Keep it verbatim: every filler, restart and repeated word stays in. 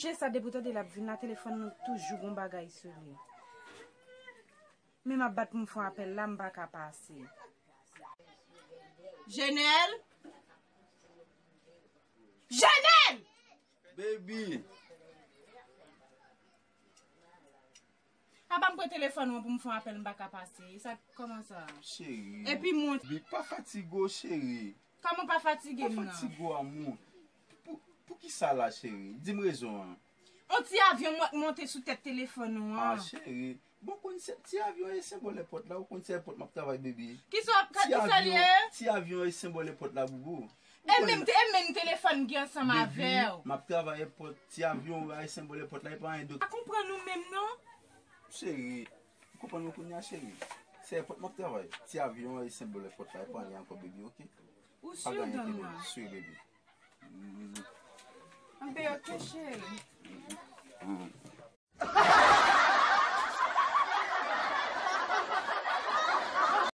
Se sa, depi w tande l ap vin la, telefòn nan toujou gon bagay sou li. Men m ap bat pou m fè yon apèl la, m pa ka pase. Jenèl! Jenèl! Baby! Apa m pran telefòn ou an pou m fè yon apèl, m pa ka pase. E sa, kòman sa? Cheri. Epi mwen. Baby, pa fatige w, cheri. Kòman pa fatige m nan? Pa fatige w, amou. Pou, pou ki sa la, cheri? Di m rezon an. On ti avyon mwen monte sou tèt telefòn ou an. Ah, cheri. Bon, konn se ti avyon e senbòl èpòt la, ou konn se èpòt m ap travay, baby. Kisa, kisa l ye? Ti avyon e senbòl èpòt la, boubou. E menm, e menm telefòn ki ansanm avè w. M ap travay èpòt, ti avyon e senbòl èpòt la, e pa anyen dòt. Pa konprann ou menm, non? Cheri, ou konprann mwen kounye a, cheri. Se èpòt m ap travay. Ti avyon e senbòl èpòt la, e pa anyen ankò, baby, oke? Ou si, Donna? Sure, baby. Anben, oke, cheri.